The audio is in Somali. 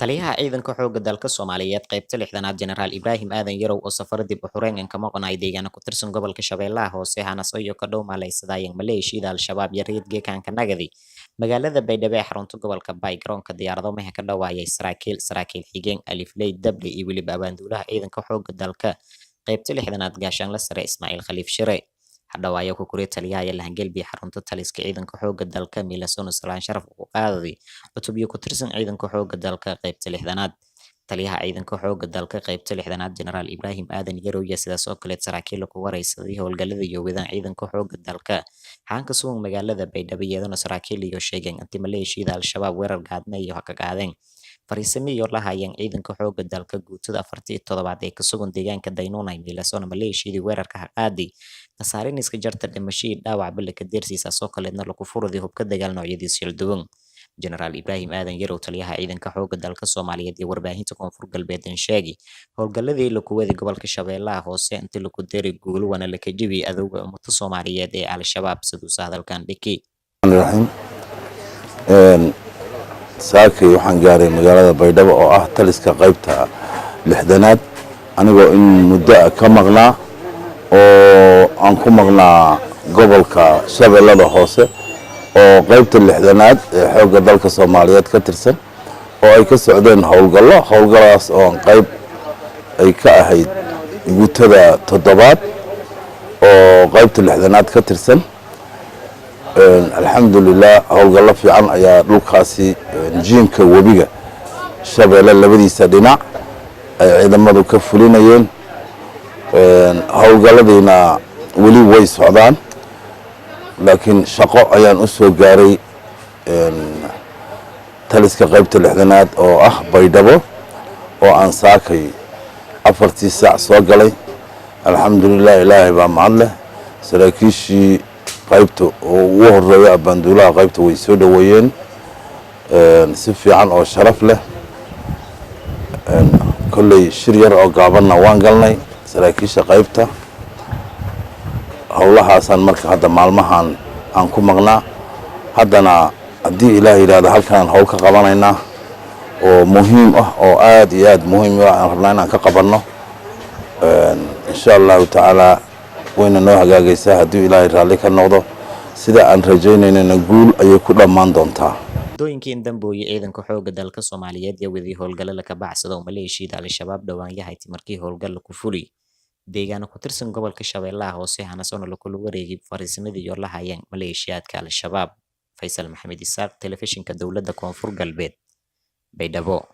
Taliyaha ciidanka xoogga dalka Soomaaliyeed qaybta 60aad Jenaraal Ibraahim Aadan Yarow oo safar dib u xureen ka maqnay deegaano ku tirsan gobolka Shabeellaha Hoose hanaso iyo ka dhow malaysadayeen maleeshiyada Al-Shabaab iyo reed geekaanka Nagadi magaalada Baydhabo ee xarunta gobolka Bay. Garoonka diyaarado meha ka dhawaayay saraakiil xigeen Alifley Dable iyo weliba abaanduulaha ciidanka xoogga dalka qaybta 60aad Gaashaanle Sare Ismaaciil Khaliif Shire. Hadhawaayo ku kuriya taliyaha ayaa lahangelbiya xarunta taliska ciidanka xoogga dalka Milasono Salaan Sharaf uu qaaday cutubyo ku tirsan ciidanka xoogga dalka qaybta 60aad. Taliyaha ciidanka xoogga dalka qaybta 60aad Jenaraal Ibraahim Aadan Yarow iyo sidaas oo kale saraakiil ku wareysaday howlgallada iyo wadaan ciidanka xoogga dalka xaanka sugan magaalada Baydhabo, iyadana saraakiil iyo sheegeen intii maleeshiyada Al-Shabaab weerar gaadna iyo ka qaadeen fariisimo iyo la hayeen ciidanka xoogga dalka guutada 47aad ee ka sugan deegaanka Daynuunay. Milasoona maleeshiyadii weerarka ha qaaday khasaarin iska jarta dhimashadii dhaawac balka deersiisaas oo kaleedna lagu furuday hubka dagaal noocyadiisa kala duwan. Jenaraal Ibraahim Aadan Yarow, taliyaha ciidanka xoogga dalka Soomaaliyeed iyo warbaahinta Koonfur Galbeed sheegay howlgalladii lagu waday gobolka Shabeellaha Hoose intii lagu diray guulo wana la ka jebiyay adowga ummadda Soomaaliyeed ee Al-Shabaab, siduu hadalkan dhiki. Raxiim, saakay waxaan gaaray magaalada Baydhabo oo ah taliska qaybta 60aad, anigoo in muddo ah ka maqnaa oo aan ku maqnaa gobolka Shabeellada Hoose oo qaybta 60aad ee xoogga dalka Soomaaliyeed ka tirsan oo ay ka socdeen howlgallo, howlgalladaas oo qayb ay ka ahayd guutada 7aad oo qaybta 60aad ka tirsan. Alxamdulilah, howlgallo fiican ayaa dhulkaasi jiinka webiga Shabeelle labadiisa dhinac ay ciidamadu ka fulinayeen. Howlgalladiina weli way socdaan, laakiin shaqo ayaan u soo gaaray taliska qaybta 60aad oo ah Baydhabo oo aan saakay 4tii saac soo galay. Alxamdulilah, Ilaahay baa mahad leh. Saraakiishii qaybta oo ugu horeeya abaanduulaha qaybta way soo dhoweeyeen si fiican oo sharaf leh. Kolley shir yar oo gaabanna waan galnay saraakiisha qaybta. Howlahaasaan marka hadda maalmahan aan ku maqnaa. Haddana haddii Ilaah yidhahdo, halkanaan howl ka qabanaynaa oo muhiim ah oo aada iyo aada muhiim u ah aan rabnaa inaan ka qabanno, insha Allahu tacaala. Wayna noo hagaagaysaa haddii Ilaahay raalli ka noqdo. Sida aan rajaynaynana guul ayay ku dhammaan doontaa. Muddooyinkii dambeeyay ciidanka xoogga dalka Soomaaliyeed iyo wadii howlgallo la ka bacsado oo maleeshiyada Al-Shabaab dhowaan yahay markii howlgal ku fuli deegaano ku tirsan gobolka Shabeellaha Hoose hanasoona lakula wareegay fariisimadii iyo la hayeen maleeshiyaadka Al-Shabaab. Faysal Maxamed Isaaq, Telefishinka Dowladda Koonfur Galbeed, Baydhabo.